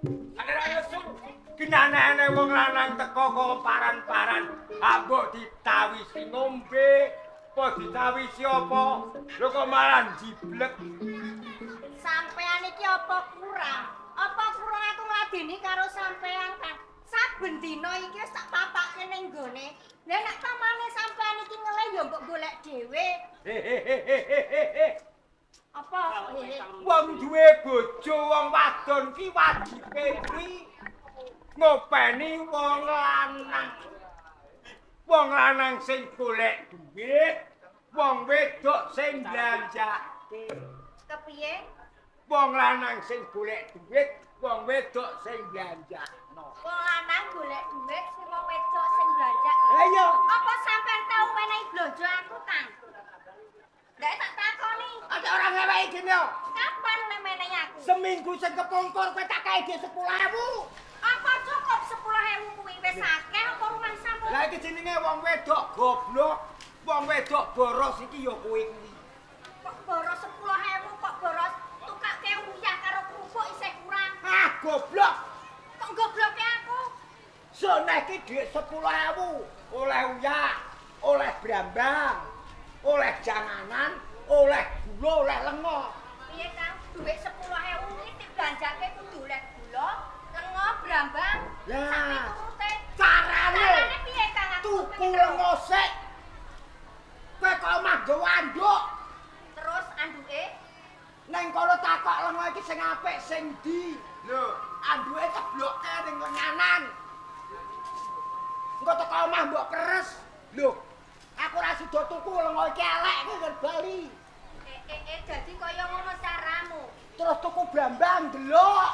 Ora nesu. Kinanane wong lanang teko kok paran-paran, ambok ditawisi ngombe, apa ditawisi apa? Lho kok malah jiblek. Sampean iki apa kurang? Apa kurang aku ngladeni karo sampean, Kang? Saben dina iki wis tak papake ning gone. Lah nek pamane sampean iki ngelih ya mbok golek dhewe. Hehehehehe. Apa? Wong duwe bojo wong wadon ki wajibe kuwi ngopeni wong lanang. Wong lanang sing golek duit, wong wedok sing blanjake. Kepiye? Wong lanang sing golek duit, wong wedok sing blanjakno. Wong lanang golek duit, sing wong wedok sing blanja. Lah iya. Apa sampean tau menehi blonjo aku, Kang? Lah tak takoni. Ada orang ngeweki gene yo. Kapan le menehi aku? Seminggu sing kepungkur kowe tak kae dhuwit 10.000. Apa cukup 10.000 kuwi wis akeh apa rumangsamu? Lah iki jenenge wong wedok goblok. Wong wedok boros iki ya kowe kuwi. Kok boros 10.000 kok boros tukake uyah karo kerupuk isih kurang. Ah, goblok. Kok gobloke aku? Soneh ki dhuwit 10.000 oleh uyah, oleh brambang, oleh janganan, oleh gula, oleh lenga. Piye, Kang? Dhuwit 10.000 iki dibelanjake kudu oleh gula, lenga, brambang, Lah. sak piturute. Carane Carane piye, Kang? Aku tuku pengen lenga sik. Kowe kok omah nggawa anduk. Terus anduke Neng kono takok lenga iki sing apik sing ndi? Lho, anduke ceblokke ning lenganan. Engko teko omah mbok peres. Lho, aku ora sida tuku lenga iki elek iki nggon bali. Dadi kaya ngono caramu. Terus tuku brambang delok.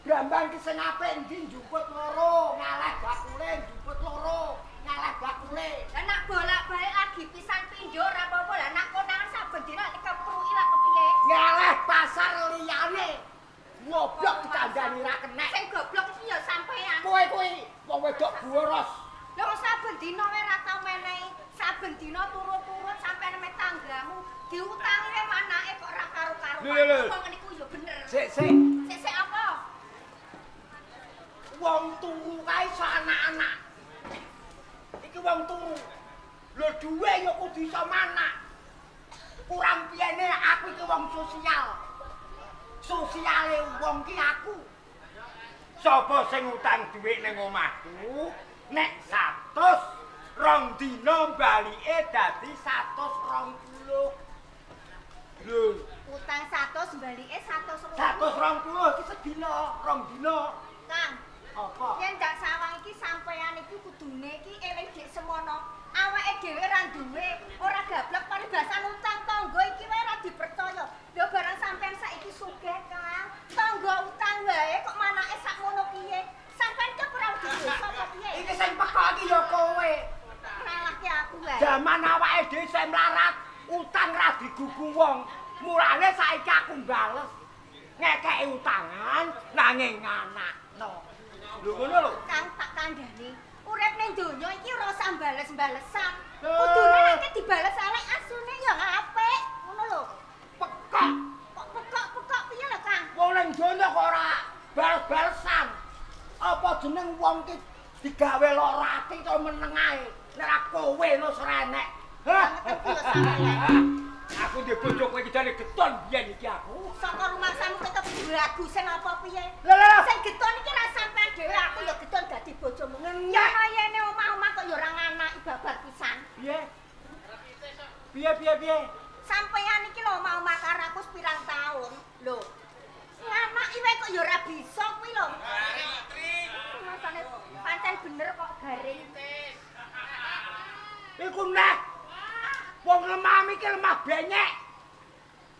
Brambang ki sing apik ndi njuput loro, ngaleh bakule njuput loro, ngaleh bakule. Lah nak bolak-balik lagi pisan pindho ora apa-apa. Lah nak konangan saben dina dikepruki lak kepiye? Ngaleh pasar liyane. Goblok dikandani ra kenek. Sing goblok iki ya sampean. Kowe kuwi wong wedok boros. Lha kok saben dina wae ora tau menehi, saben dina turut-turut sampean mek tanggamu diutangi wae manake kok ora karo-karo. Lho, lho, lho. Wong ngene iku ya bener. Sik sik. Sik sik apa? Wong turu kae iso anak-anak. Iki wong turu. Lho duwe ya kudu iso manak. Kurang piyene aku iki wong sosial. Sosiale wong ki aku. Sapa sing utang dhuwit ning omahku? Nek 100 rong dina balike dadi 120. Lho, Utang 100 balike 120. 120 iki sedina, rong dina. Kang, Apa? yen ndak sawang iki sampean iki kudune iki eling dik semono. Awake dhewe ora duwe, ora gablek paribasan utang tangga iki wae ora dipercaya. Lho barang sampean saiki sugih, Kang. Tangga utang wae kok manake sakmono piye? Sampean ki ora wedi dosa apa piye? Iki sing pekok iki ya kowe. Ngalahke aku wae. Jaman awake dhewe sing mlarat, utang ra digugu wong. Mulane saiki aku mbales. Ngekeki utangan nanging nganakno. Lho ngono lho. Kang tak kandhani. Urip ning donya iki ora usah bales-balesan. Kudune nek dibales elek asune ya apik. Ngono lho. Pekok. Kok pekok-pekok piye lho, Kang? Wong ning donya kok ora bales-balesan. Apa jeneng wong ki digawe lara ati to meneng ae. Nek ra kowe no serenek. Hah. Ngerti ya sampeyan. Aku ndek bojo kowe iki jane geton biyen iki aku. Saka rumangsamu tetep bagusen apa piye? Lah lah. Sing geton iki ra sampean dhewe, aku ya geton dadi bojomu. Ngenyek. Kayane omah-omah kok ya ora nganaki babar pisan. Piye? Piye piye piye? Sampeyan iki lho omah-omah karo aku pirang taun. Lho. Nganaki wae kok ya ora bisa kuwi lho. Masane pancen bener kok garing. Iku nek wong lemah iki lemah benyek.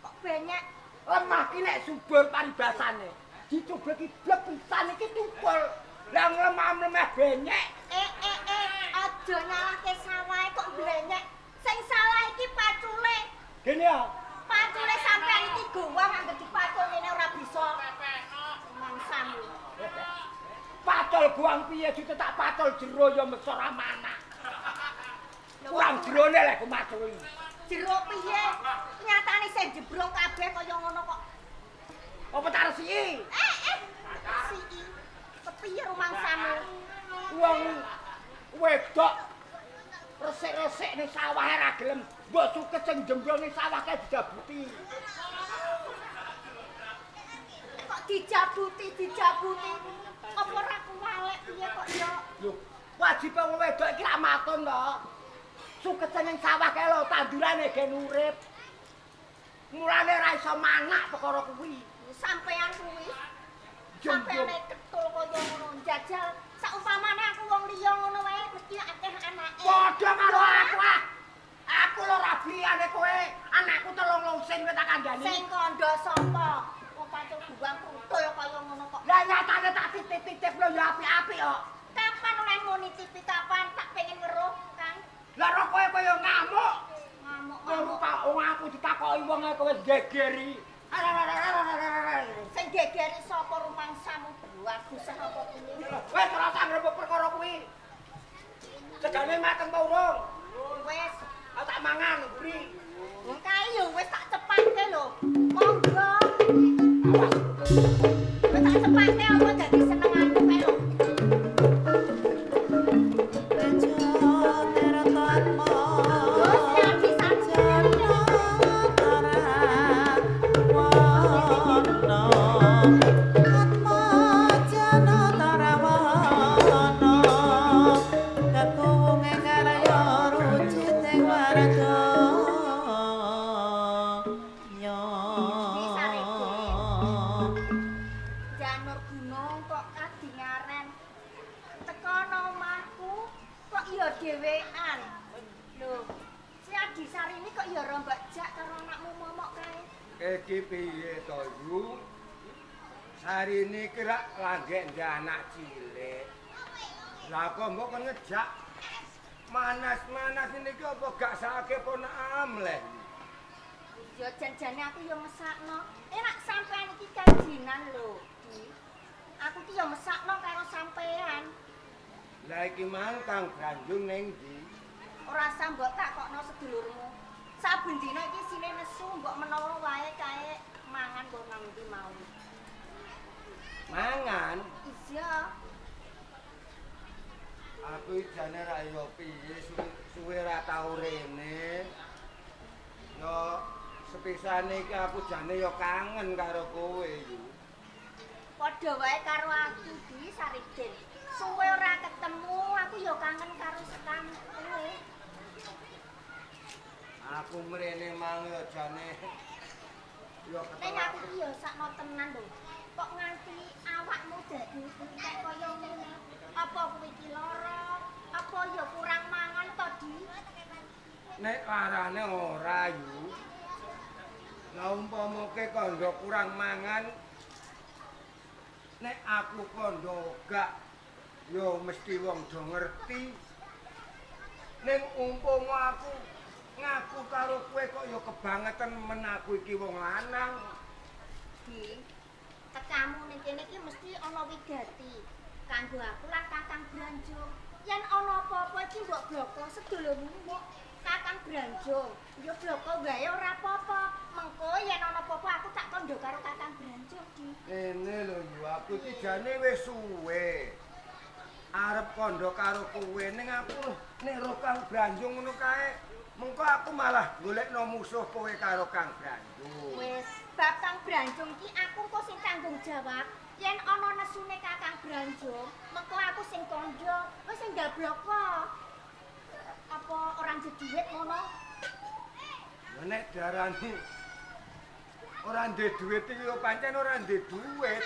Kok benyek? Lemah ki nek subur paribasane. Dicoba ki blek pisan iki tukul. Lah lemah-lemah benyek. Aja nyalahke sawahe kok blenyek. Sing salah iki pacule. Gene ya. Pacule sampean iki gowang anggere dipacul ngene ora bisa. Mangsamu. Pacul guang piye jute tak pacul jero ya mesti ora manak. Kurang jerone lek kumacul iki. Jero piye? Nyatane sing jebrong kabeh kaya ngono kok. Apa tak resiki? Resiki. sing jembrong ning sawah kae dijabuti. Kok dijabuti, dijabuti. Apa ora kuwalek piye kok ya? Lho, wajibe wong wedok iki lak matun to. Suket ning sawah kae lho tandurane gen urip. Mulane ora iso manak perkara kuwi. Sampean kuwi. Sampeane ketul kaya ngono njajal. Saumpamane aku wong liya ngono wae mesti akeh anake. Padha karo aku ah. Aku lho ora bliyane kowe. Anakku telung lusin kowe tak kandhani. Sing kandha sapa? Wong pacul buang prutul kaya ngono kok. Lah nyatane tak titip-titip lho ya apik-apik kok. Kapan oleh muni tipi kapan tak pengen weruh, Kang? Lah ro kowe kaya ngamuk. Ngamuk-ngamuk. Wong aku ditakoki wong kowe wis gegeri. Sing gegeri sapa rumangsamu bagus apa piye? Wis ora usah ngrembug perkara kuwi. Segane mateng apa urung? Wis, aku tak mangan mburi. Wong kae yo wis tak cepake lho. Monggo. Awas. Wis tak cepake apa dadi senenganmu kae lho. Iki piye to, Yu? Sarine iki rak langgek ndek anak cilik. Lah kok mbok kon ngejak manas-manas niki apa gak sakake ponakan leh? Ya janjane aku ya mesakno. Nek sampean iki kajinan lho, Di. Aku ki ya mesakno karo sampean. Lah iki mang Kang Branjung ning ndi? Ora usah mbok takokno sedulurmu. Saben dina iki sine nesu mbok menawa wae kae mangan mbok nang ndi mau. Mangan? Iya. Aku jane ra yo piye suwe ra tau rene. Yo sepisane iki aku jane yo kangen karo kowe yu. Padha wae karo aku Di Sariden. Suwe ora ketemu aku yo kangen karo sekang kowe. Aku mrene mang yo jane yo ketemu. Ning aku iki yo sakno tenan lho. Kok nganti awakmu dadi entek kaya ngene? Apa kowe iki lara? Apa yo kurang mangan to, Di? Nek larane ora, Yu. Lah umpama ke kandha kurang mangan, nek aku kandha gak yo mesti wong do ngerti. Ning umpama aku ngaku karo kowe kok ya kebangetan men aku iki wong lanang. Di, tekamu ning kene iki mesti ana wigati. Kanggo aku lan Kakang Branjung. Yen ana apa-apa iki mbok bloko sedulurmu mbok Kakang Branjung. Ya bloko wae ora apa-apa. Mengko yen ana apa-apa aku tak kandha karo Kakang Branjung, Di. Ngene lho yu, aku iki jane wis suwe. Arep kandha karo kowe ning aku nek ro Kang Branjung ngono kae. Mengko aku malah golekno musuh kowe karo Kang Branjung. Wis, bab Kang Branjung iki aku engko sing tanggung jawab. Yen ana nesune Kakang Branjung, mengko aku sing kandha, wis enggal bloko. Apa ora ndek dhuwit ngono? Ya nek darani ora ndek dhuwit iki ya pancen ora ndek dhuwit.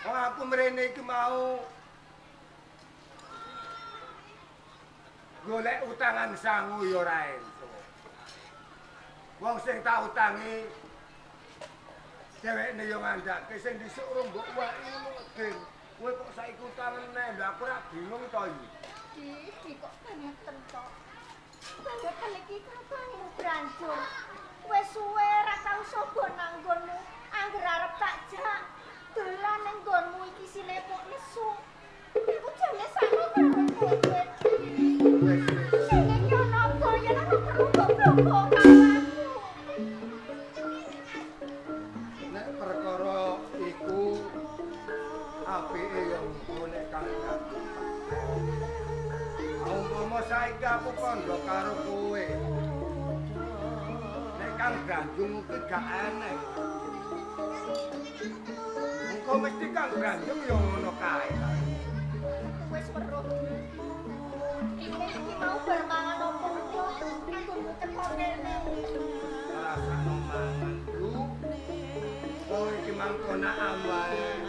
Wong aku mrene iki mau golek utangan sangu ya ora entuk. Wong sing tak utangi dhewekne ya ngandhake sing dhisik ora mbok weki ngono, Den. Kowe kok saiki utangan neh, lha aku ora bingung to iki. Di, kok bangeten to. Bangeten iki Kakangmu Branjung. Wis suwe ora tau sobo nang nggonmu. Angger arep tak jak dolan nang nggonmu iki sile kok nesu. Aku jane sakno karo kowe. Wis wis. Sing iki ana apa yen ana perlu kok bloko karo aku. Nek perkara iku apike ya engko nek Kang. Umpama saiki aku kandha karo kowe. Kang Branjung kuwi gak enek. Engko mesti Kang Branjung ya ngono kae. Wis weruh. Iki mau bar mangan opo kok aku teko kene. Rasane mangan, Bu. Oh iki mangkonaan wae.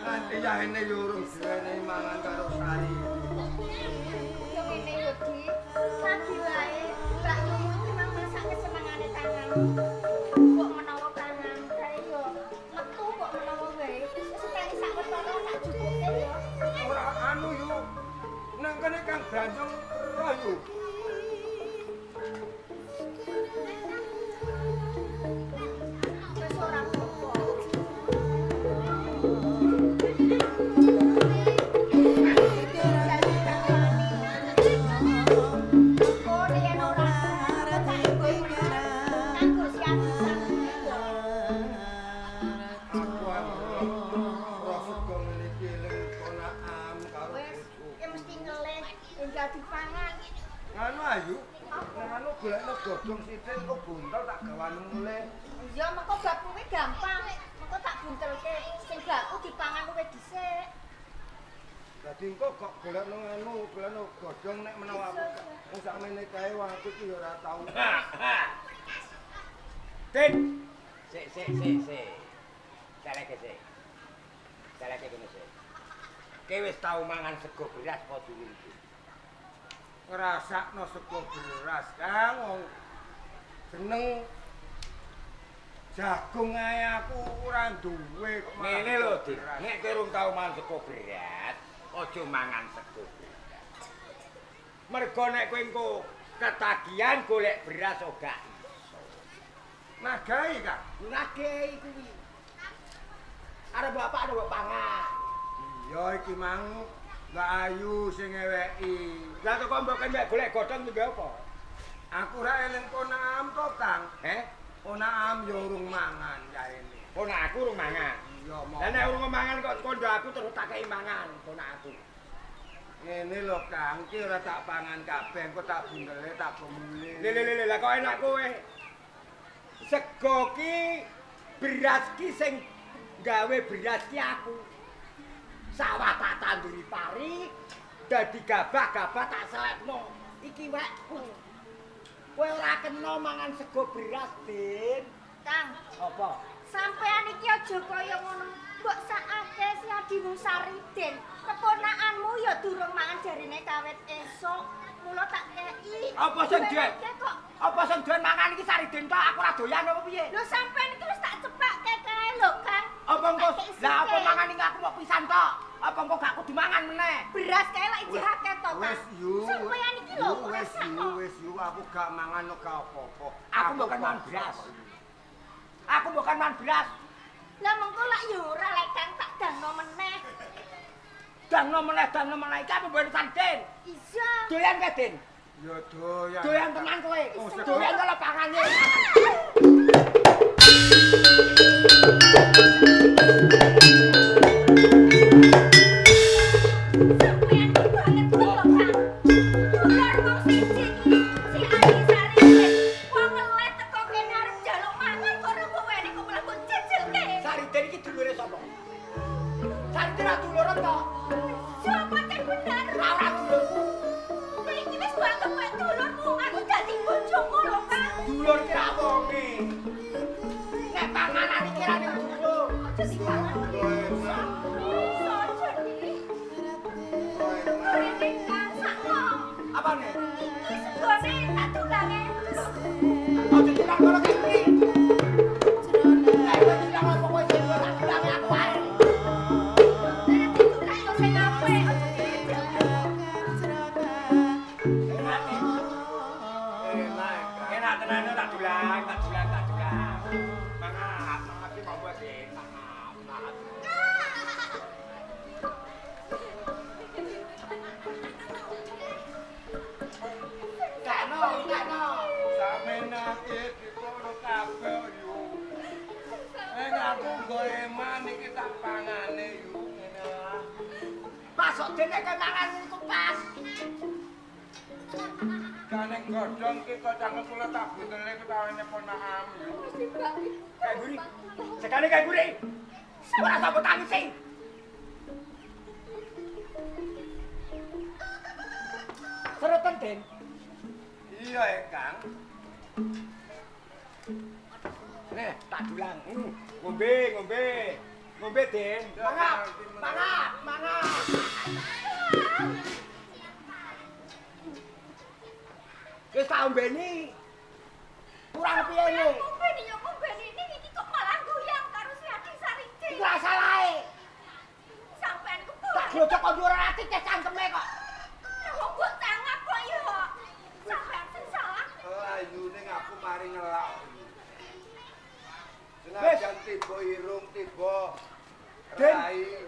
Nanti yahene yo urung diwenehi mangan karo Sari. Yo ngene yo, Di. Lagi wae Mbak Yumu iki mang masak kesenengane tanganmu. Mbok menawa kangen kae yo metu mbok menawa wae. Wis sekali sak wetara tak jupuke yo. Ora anu yo. Nang kene Kang Branjung roh yo. Wis ora apa-apa. Aku roh sego ngene iki eling ponakan karo bojoku. Ya mesti ngelih, enggal dipangan. Anu ayu, anu golekno godhong sithik engko buntel tak gawane mulih. Iya, mengko bab kuwi gampang. Mengko tak buntelke. Sing bakku dipangan luwih dhisik. Dadi engko kok golekno anu, golekno godhong nek menawa aku wong sakmene kae wong aku iki ya ora tau. Din. Sik sik sik sik. Saleke sik. Saleke kono sik. Kowe wis tau mangan sego beras apa durung? Ngrasakno sego beras, Kang. Wong seneng jagung ae aku ora duwe kok. Ngene lho, Din. Nek kowe urung tau mangan sego beras, aja mangan sego beras. Mergo nek kowe engko ketagihan golek beras ora iso. Nagahi, Kang. Nagahi kuwi. Arep bapak arep mbok pangan. Iya iki mang Mbak Ayu sing ngeweki. Lah kok mbok kan golek godhong kuwi apa? Aku ora eling ponakam to, Kang. Heh? Ponakam ya urung mangan yaene. Ponak aku urung mangan. Iya, mau. Lah nek urung mangan kok kondo aku terus tak kei mangan ponak aku. Ngene lho, Kang, iki ora tak pangan kabeh, engko tak bundele tak pemule. Le le le lah kok enak kowe. Sego ki beras ki sing gawe beras ki aku. Sawah tak tanduri pari, dadi gabah-gabah tak selekno. Iki wekku. Kowe ora kena mangan sego beras, Din. Kang, apa? Sampean iki aja kaya ngono. Mbok sakake si adimu Sariden. Keponakanmu ya durung mangan jarine kawit esuk. Mula tak kei. Apa sing duwe? Apa sing duwe mangan iki Sariden tok, aku ora doyan apa piye? Lho sampean iki wis tak cepakke kae lho, Kang. Apa engko? Lah apa mangan iki aku mok pisan tok? Apa engko gak kudu mangan meneh? Beras kae lak ijih akeh to, Kang. Wis yu. Sampean iki lho wis yu, wis yu, aku gak mangan gak apa-apa. Aku mbokan mangan beras. Aku mbokan mangan beras. Lah mengko lak yo ora lek Kang tak dangno meneh. Dangno meneh, dangno meneh iki apa mboten Sariden? Iya. Doyan ke, Din? Ya doyan. Doyan tenan kowe. Doyan to lho pangane. Sampeyan iki banget lho, Kang. Dulur wong siji iki, si Adi Sariden. Wong ngeleh teko kene arep njaluk mangan kok ora mbok weni kok malah mbok jejelke. Sariden iki dulure sapa? Sariden ra duluran to? Ya pancen bener. Ora dulurku. Kowe iki wis mbok anggap koyo dulurmu, aku dadi bojomu lho, Kang. Dulur ki ra wonge. Nek panganan iki ra ning dulur. Aja dipangan. Iso aja di. Rene Kang sakno. Apane? Iki segone tak tulange. Aja dilang kono ki. Nek kowe dilang apa kowe sing tak tulange aku wae. Nek ditulang yo sing apik, aja dijejelke. Enak. Enak. Enak tenan tak dulang, tak dulang, tak dulang. Maaf, maaf iki monggo sih. Maaf, maaf. Tekno, tekno. Samenake dikono kabeh yu. Nek aku nggo eman iki tak pangane yu ngene ah. Pas kok dene kowe mangan iku pas. Kaneng godhong ki kok cangkem kula tak butele ketawene ponakan. Kae guri. Sekali kae guri. Ora sapa tangisi. Seroten, Den. Iya, Kang. Nih, tak dulang. Ngombe, ngombe. Ngombe, Den. Mangap, mangap, mangap. Wis tak ombeni. Kurang piye ne? Ngombeni ya ngombeni ning iki kok malah goyang karo si Adi Sarite. Iku salahe. Sampean ku tak glocok kok ora ati teh cangkeme kok. Lah wong mbok tangap kok ya. Sampean sing salah. Ayu ning aku mari ngelak. Senajan tiba irung tiba rai.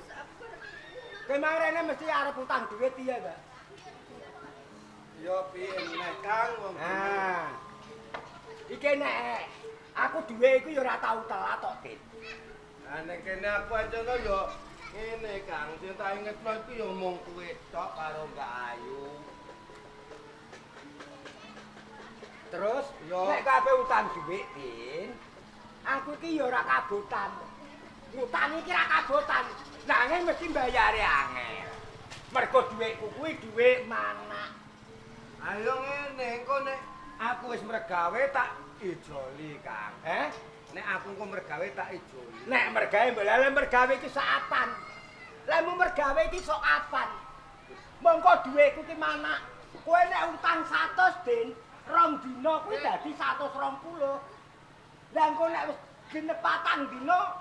Kowe marene mesti arep utang dhuwit piye, Mbak? Ya piye meneh Kang wong. Ah. Iki nek aku duwe iku ya ora tau telat tok, Din. Lah ning kene aku ancene ya ngene Kang, sing tak ingetno iku ya mung kowe tok karo Mbak Ayu. Terus ya nek kabeh utang dhuwit, Din, aku iki ya ora kabotan. Ngutang iki ora kabotan. Nanging mesti mbayare angel. Mergo dhuwitku kuwi dhuwit manak. Ayo ngene, engko nek aku wis mergawe tak ijoli, Kang. Eh? Nek aku engko mergawe tak ijoli. Nek mergawe lha mergawe iki sak apan. Lemu mergawe iki sok apan. Mongko dhuwitku ki manak. Kowe nek utang 100, Din, rong dina kuwi dadi 120. Lah engko nek wis genep patang dina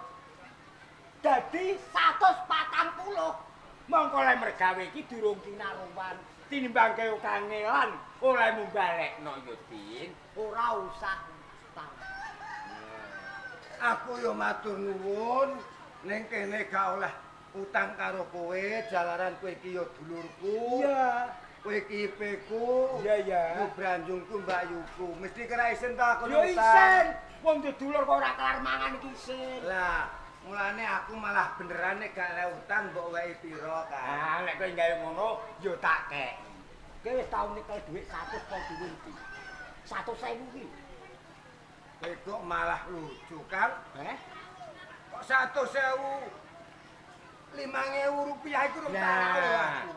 dadi 140. Mongko le mergawe iki durung kinaruwan. Tinimbang kaya kangelan olehmu balekno ya, Din. Ora usah utang. Aku ya matur nuwun ning kene gak oleh utang karo kowe, jalaran kowe iki ya dulurku. Iya. Kowe iki ipeku. Iya, iya. Ku branjungku Mbak Yuku. Mesti kira isin ta aku utang. Ya isin. Wong dulur kok ora kelar mangan iki isin. Lah, mulane aku malah beneran nek gak oleh utang mbok weki pira, Kang. Ah, nek kowe gawe ngono ya tak kek. Kowe wis tau nyekel dhuwit 100 kok dhuwit iki. 100.000 iki. Kowe kok malah lucu, Kang. Eh? Kok 100.000? 5.000 rupiah iku rong tau aku.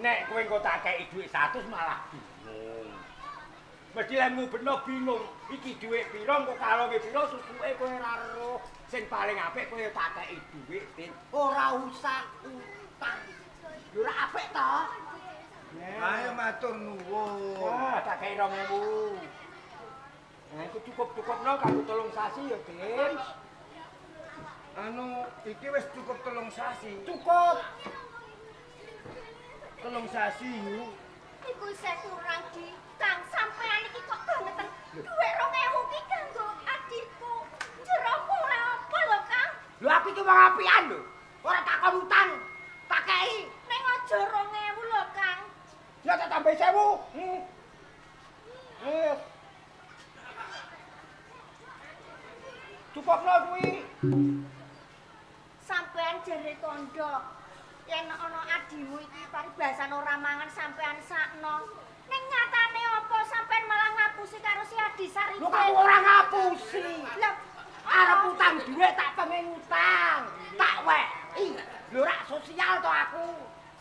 Nek kowe engko tak keki dhuwit 100 malah bingung. Mesti lemu beno bingung. Iki dhuwit pira engko kalonge pira susuke kowe ora roh. Sing paling apik kowe tak keki dhuwit, Din. Ora usah utang. Yo ora apik to? Ayo matur nuwun. Wah, tak kei 2.000. Nah, iku cukup-cukupno kanggo 3 sasi ya, Din. Anu, iki wis cukup 3 sasi. Cukup. 3 sasi yu. Iku isih kurang di. Kang sampean iki kok bangeten. Dhuwit 2.000 ki kanggo adikku. Jero ora apa lho, Kang? Lho aku iki wong apian lho. Ora takon utang. Tak kei. Ning aja 2.000 lho, Kang. Ya tak tambah 1.000. Wis. Cukupno kuwi. Sampean jere kandha. Yen ana adimu iki paribasan ora mangan sampean sakno. Ning nyatane apa sampean malah ngapusi karo si Adi Sarite? Lho kamu ora ngapusi. Lah arep utang dhuwit tak pengen utang. Tak weki. Lho rak sosial to aku.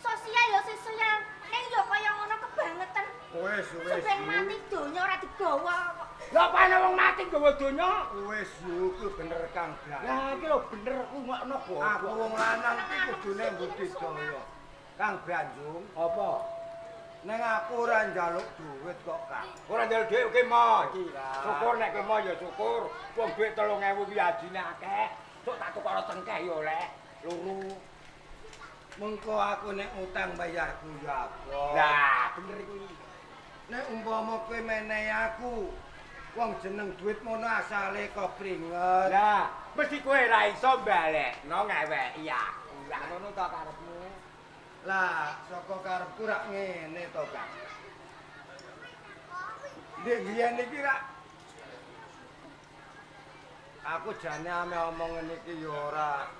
Sosial ya sosial. Ning ya kaya ngono kebangetan. Wis wis. Sampeyan mati donya ora digawa kok. Lha apa ana wong mati nggawa donya? Wis yo kuwi bener Kang Blang. Lah iki lho bener rungokno goblok. Aku wong lanang iki kudune mbudidaya. Kang Branjung, apa? Neng aku ora njaluk duit kok, Kang. Ora njaluk duit oke mo. Syukur nek kowe mo ya syukur. Wong duit 3.000 kuwi ajine akeh. Sok tak tukokno cengkeh ya oleh loro. Mengko aku nek utang bayarku ya apa? Lah, bener kuwi. Nek umpama kowe menehi aku wong jeneng duit mono asale kok pringet. Lah, mesti kowe ora iso balekno ngeweki aku. Lah ngono to karepmu. Lah, saka karepku rak ngene to, Kang. Ndek biyen iki rak aku jane ame omong ngene iki ya ora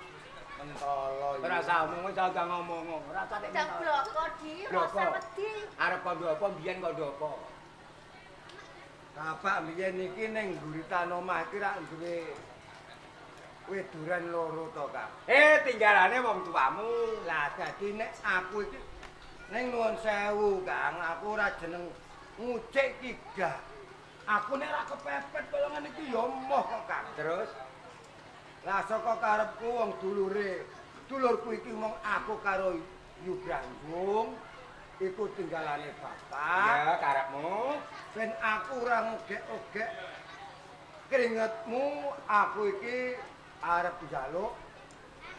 mentolo. Ora usah omong, wis ora ngomong. Ora usah nek bloko di, ora usah wedi. Arep kandha apa mbiyen kandha apa? Bapak mbiyen iki ning guritan omah iki rak duwe weduran loro to, Kang. Tinggalane wong tuamu. Lah dadi nek aku iki ning nuwun sewu, Kang, aku ora jeneng ngucik iki gak. Aku nek ora kepepet kaya ngene iki ya emoh kok, Kang. Terus lah saka karepku wong dulure. Dulurku iki mung aku karo Yu Branjung iku tinggalane bapak. Ya karepmu. Ben aku ora ngogek-ogek keringetmu, aku iki arep njaluk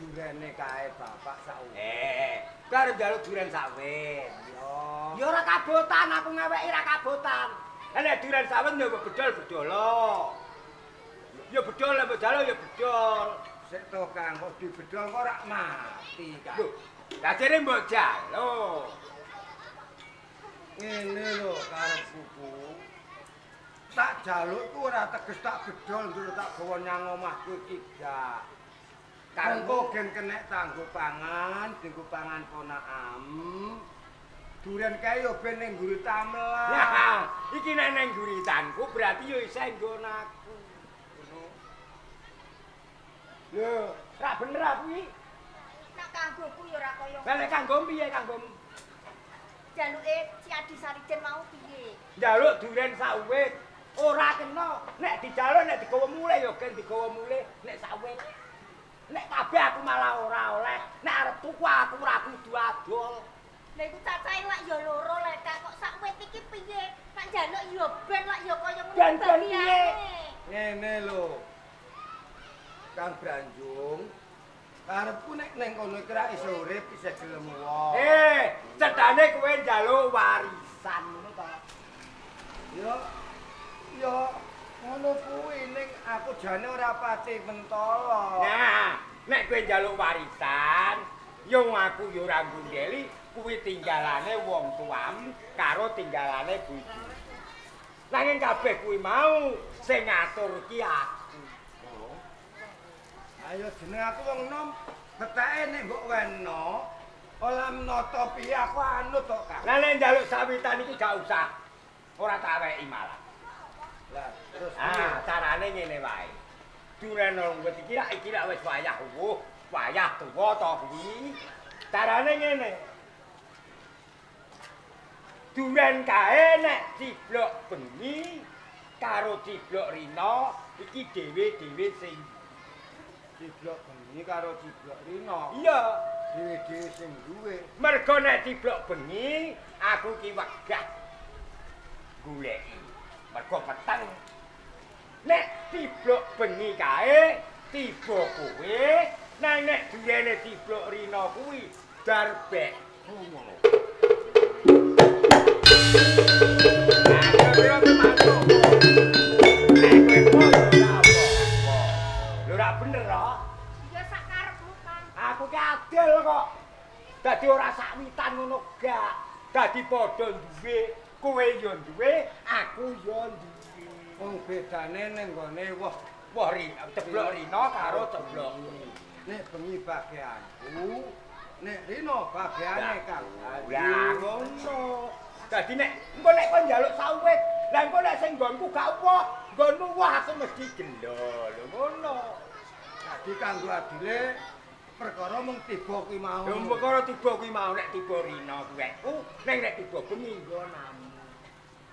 durene kae bapak sakwit. Kowe arep njaluk duren sawit. Iya. Ya ora kabotan, aku ngeweki ora kabotan. Lah nek duren sawit ya bedol-bedolo. Ya bedol lek mbok jaluk ya bedol. Sik to Kang, kok dibedol kok ora mati, Kang. Lho, lah jere mbok jaluk. Ngene lho karepku ku. Tak jaluk ku ora teges tak bedol ndur tak gawa nyang omahku iki gak. Kanggo gen kenek tanggo pangan, dinggo pangan ponakam. Duren kae yo ben ning guritan lah. Lah, iki nek ning guritanku berarti yo isih nggon aku. Ngono. Lho, rak bener aku iki. Nek kanggoku yo ora kaya. Lah nek kanggo piye kanggo? Jaluke si Adi Sariden mau piye? Njaluk duren sawit ora kena. Nek dijaluk nek digawa mulih ya gen digawa mulih nek sawit. Nek kabeh aku malah ora oleh. Nek arep tuku aku ora kudu adol. Lha iku cacahe lak ya loro lek Kak, kok sak wit iki piye? Nek njaluk ya ben lak ya kaya ngono bagiane. Ngene lho. Kang Branjung, karepku nek ning kono iki ra iso urip isih gelem wong. Cedane kowe njaluk warisan ngono ta? Ya ya ngono kuwi ning aku jane ora pati mentolo. Nah, nek kowe njaluk warisan, yo aku yo ora nggundeli kuwi tinggalane wong tuamu karo tinggalane bojomu. Nanging kabeh kuwi mau sing ngatur ki aku. Ayo jeneng aku wong nom, betake nek mbok weno, ora menata piye aku anut kok, Kang. Lah nek njaluk sawitan iki gak usah. Ora tak weki malah. Lah terus carane ngene wae. Duren wit iki rak iki rak wis wayah wuh, wayah tuwa to kuwi. Carane ngene. Duren kae nek ciblok bengi karo ciblok rina iki dhewe-dhewe sing ciblok bengi karo ciblok rina. Iya, dhewe-dhewe sing duwe. Mergo nek ciblok bengi aku ki wegah goleki. Mergo peteng. Nek ciblok bengi kae tiba kowe, nang nek durene ciblok rina kuwi darbekku ngono. Lho ora bener to? Ya sak karepmu, Kang. Aku ki adil kok. Dadi ora sakwitan ngono gak. Dadi padha duwe, kowe yo duwe, aku yo duwe. Wong bedane ning gone woh woh rina, ceblok rina karo ceblok. Nek bengi bagianku, nek rina bagiane Kang. Lah ngono. Dadi nek engko nek kon njaluk sawit, lah engko nek sing nggonku gak woh, nggonmu woh aku mesti gelo. Lho ngono. Dadi kanggo adile perkara mung tiba kuwi mau. Lho perkara tiba kuwi mau nek tiba rina kuwekku, ning nek tiba bengi nggonamu.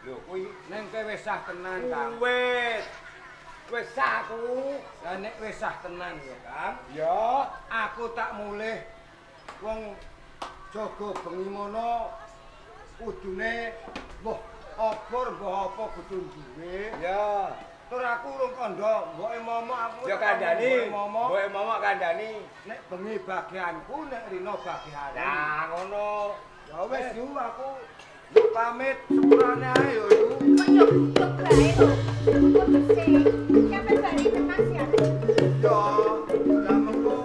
Lho kuwi ning kowe wis sah tenan, Kang. Wis. Wis sah aku. Lah nek wis sah tenan ya, Kang. Ya, aku tak mulih wong jaga bengi mono kudune mbuh obor mbuh apa kudu duwe. Ya. Tur aku urung kandha, mboke momok aku. Ya kandhani, mboke momok kandhani. Nek bengi bagianku, nek rina bagianmu. Lah ngono. Ya wis yu aku pamit sepurane ae yo yu. Kok yo gugup bae lho. Gugup sik. Sampe bali tenan sih aku. Yo, lah mengko.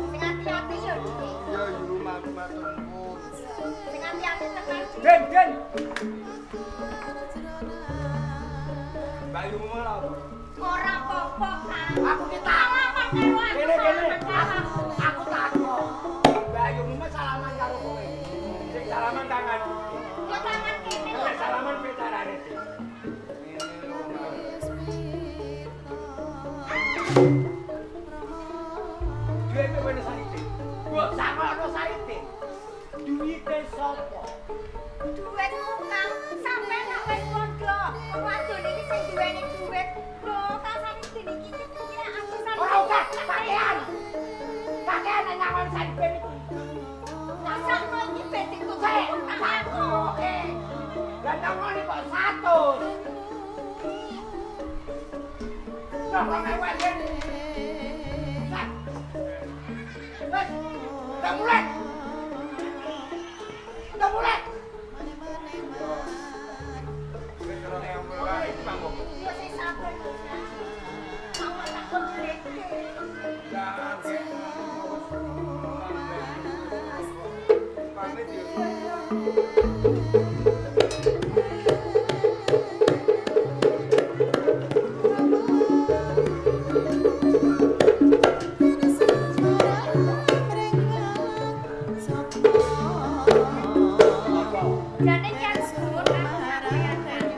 Sing ati-ati yo, Dik. Ya yu matur nuwun. Sing ati-ati tenan. Den, Den. Mbak Yu malah apa? Ora apa-apa, Kang. Aku ki takon. Kene Kene kene. Aku takon. Duwite wene Sarite. Mbok sakokno Sarite. Duwite sapa? Duwitmu Kang, sampean nak wis kandha. Wong wadon iki sing duweni duwit. Lho, Kang Sarite iki piye aku Sarite. Ora usah pakaian. Pakaian nang nyawon Sarite iku. Sakno iki ben dituku Sik, aku. Lah nangone kok 100. Lah 2000 yen. Wes, udah mulai. Udah mulai. Wis 2000 wae iki Pak. Yo sing sabar yo. Mau tak komplit. Lah, nggih. Pamit yo. Jane iki aku gumun karo sampean Kang.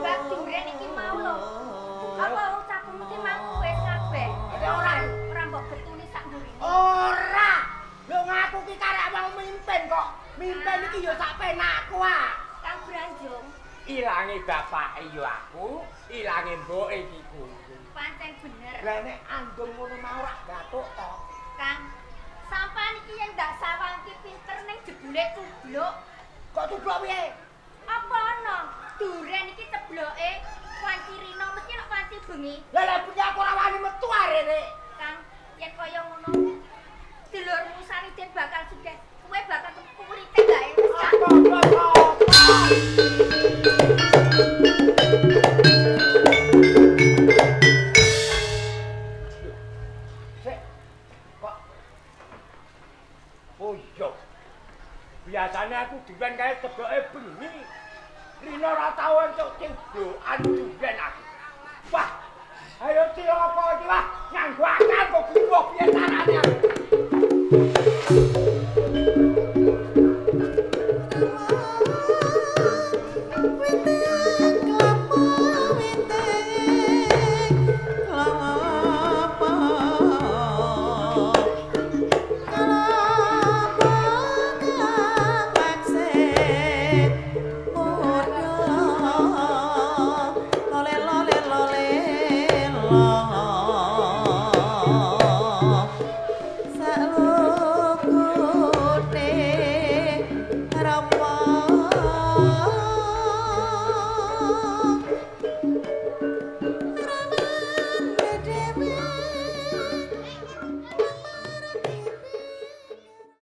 Bab duren iki mau lho. Apa ucapmu iki mau wis kabeh? Ora. Ora mbok getuni sak mburine. Ora. Lho ngaku ki karek wong mimpin kok. Mimpin iki ya sak penakku ah. Kang Branjung, Ilange bapake yo aku, ilange mboke iki kuwi. pancen bener. Lah nek andung ngono mau rak gathuk to. Kang, sampean iki yen ndak sawang ki pinter ning jebule cubluk. Kok cubluk piye? Apa ana? Duren iki cebloke wanci rino mesti nek wanci bengi. Lah lah piye aku ora wani metu arene. Kang, yen kaya ngono dulurmu Sariden bakal sugih. Kowe bakal kulite gawe wis Kang. Apa apa apa. Sik. Kok. Oh iya. Biasane aku duwen kae tebake bengi. Rino ora tau entuk ceblokan duwen aku. Wah. Ayo cilaka iki wah, nganggo akal kok gumoh piye carane aku.